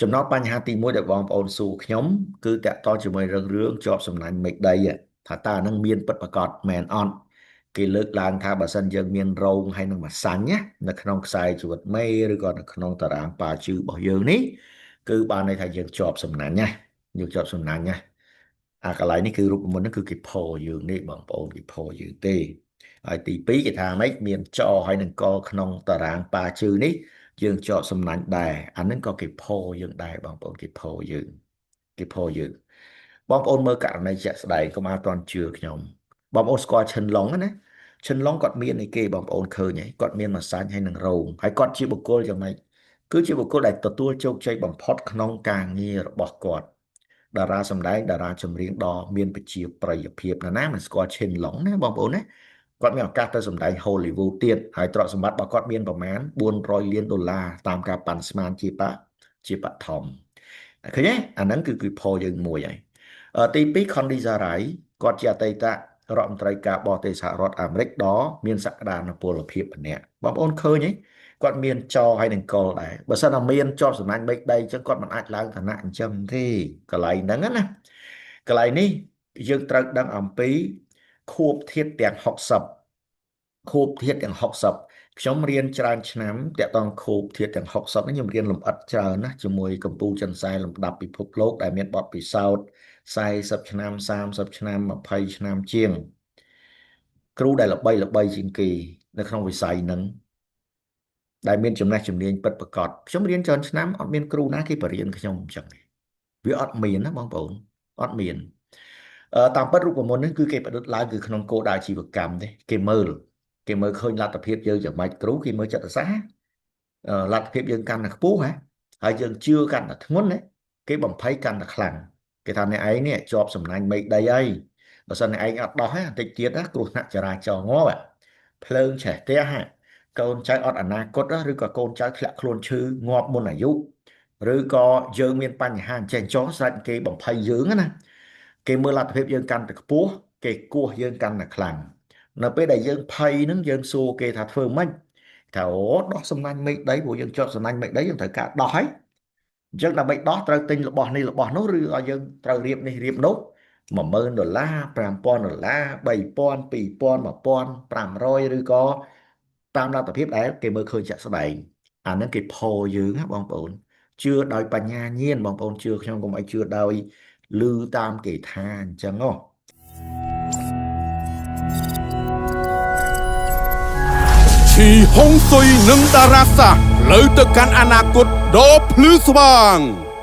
ចំណោទបញ្ហាទី1ដែលបងប្អូនសួរខ្ញុំគឺតាក់ទងជាមួយរឿងរឿងជាប់សំណាញ់មេឃដីថាតើនឹងមានពិតប្រាកដមែនអត់គេលើកឡើងថាបើសិនយើងមានរោងហើយនឹងម្សាញ់ណានៅក្នុងខ្សែជីវិតមេឬក៏នៅក្នុងតារាងប៉ាជឺរបស់យើងនេះគឺបានន័យថាយើងជាប់សំណាញ់ណាយើងជាប់សំណាញ់ណាអាកន្លែងនេះគឺរូបមន្តនេះគឺគេផយើងនេះបងប្អូនគេផយើងទេហើយទី2គេថាម៉េចមានចហើយនឹងកក្នុងតារាងប៉ាជឺនេះយើងជាប់សំណាញ់ដែរអានឹងក៏គេផយើងដែរបងប្អូនគេផយើងគេផយើងបងប្អូនមើលករណីជាក់ស្ដែងកុំអាលតន់ជឿខ្ញុំបងប្អូនស្គាល់ឈិនឡុងណាឈិនឡុងគាត់មានអីគេបងប្អូនឃើញហើយគាត់មានម្សាញ់ហើយនឹងរោងហើយគាត់ជាបុគ្គលយ៉ាងម៉េចគឺជាបុគ្គលដែលទទួលជោគជ័យបំផុតក្នុងការងាររបស់គាត់តារាសម្ដែងតារាចម្រៀងដ៏មានប្រជាប្រិយភាពណាស់ណាមិនស្គាល់ឈិនឡុងណាបងប្អូនណាគាត់មានឱកាសទៅសម្ដែង Hollywood ទៀតហើយទ្រព្យសម្បត្តិរបស់គាត់មានប្រមាណ400លានដុល្លារតាមការប៉ាន់ស្មានជាបឋមឃើញទេអាហ្នឹងគឺផលយើងមួយហើយទី2 Condoleezza Rice គាត់ជាអតីតរដ្ឋមន្ត្រីការបរទេសសហរដ្ឋអាមេរិកដ៏មានសក្តានុពលភាពម្នាក់បងប្អូនឃើញទេគាត់មានចហើយនឹងកលដែរបើសិនតែមានជាប់សំណាញ់មេឃដីអញ្ចឹងគាត់មិនអាចឡើងឋានៈអញ្ចឹងទេកន្លែងហ្នឹងណាកន្លែងនេះយើងត្រូវដឹងអំពីខួបធាតុទាំង60ខួបធាតុទាំង60ខ្ញុំរៀនច្រើនឆ្នាំតាក់ទងខួបធាតុទាំង60នេះខ្ញុំរៀនលម្អិតច្រើនណាស់ជាមួយកម្ពុជាចិនសែលំដាប់ពិភពលោកដែលមានបទពិសោធន៍40ឆ្នាំ30ឆ្នាំ20ឆ្នាំជាងគ្រូដែលល្បីល្បីជាងគេនៅក្នុងវិស័យហ្នឹងដែលមានចំណេះជំនាញពិតប្រាកដខ្ញុំរៀនច្រើនឆ្នាំអត់មានគ្រូណាគេបរៀនខ្ញុំអញ្ចឹងទេវាអត់មានណាបងប្អូនអត់មានតាមពិតរូបមន្តនេះគឺគេប្រឌិតឡើងគឺក្នុងគោលដៅអាជីវកម្មទេគេមើលឃើញលទ្ធភាពយើងយ៉ាងម៉េចគ្រូគេមើលចិត្តសាស្ត្រលទ្ធភាពយើងកាន់តែខ្ពស់ហ៎ហើយយើងជឿកាន់តែធ្ងន់ណាគេបំភ័យកាន់តែខ្លាំងគេថាអ្នកឯងនេះជាប់សំណាញ់មេឃដីហើយបើសិនអ្នកឯងអត់ដោះបន្តិចទៀតណាគ្រោះថ្នាក់ចរាចរណ៍ងាប់ភ្លើងឆេះផ្ទះកូនចៅអត់អនាគតឬក៏កូនចៅធ្លាក់ខ្លួនឈឺងាប់មុនអាយុឬក៏យើងមានបញ្ហាអញ្ចេះចោះស្រេចគេបំភ័យយើងណាគេមើលលទ្ធភាពយើងកាន់តែខ្ពស់គេគោះយើងកាន់តែខ្លាំងនៅពេលដែលយើងភ័យហ្នឹងយើងសួរគេថាធ្វើម៉េចថាអូដោះសំណាញ់មេឃដីព្រោះយើងជាប់សំណាញ់មេឃដីយើងត្រូវការដោះហើយអញ្ចឹងដើម្បីដោះត្រូវទិញរបស់នេះរបស់នោះឬឲ្យយើងត្រូវរៀបនេះរៀបនោះ10000ដុល្លារ5000ដុល្លារ3000 2000 1500ឬក៏តាមលទ្ធភាពដែលគេមើលឃើញជាក់ស្ដែងអាហ្នឹងគេផយើងណាបងប្អូនជឿដោយបញ្ញាញាណបងប្អូនជឿខ្ញុំកុំឲ្យជឿដោយឮតាមគេថាអញ្ចឹងហ៎ឈីហុងស៊ុយនិងតារាសាស្ត្រផ្លូវទៅកាន់អនាគតដ៏ភ្លឺស្វាង។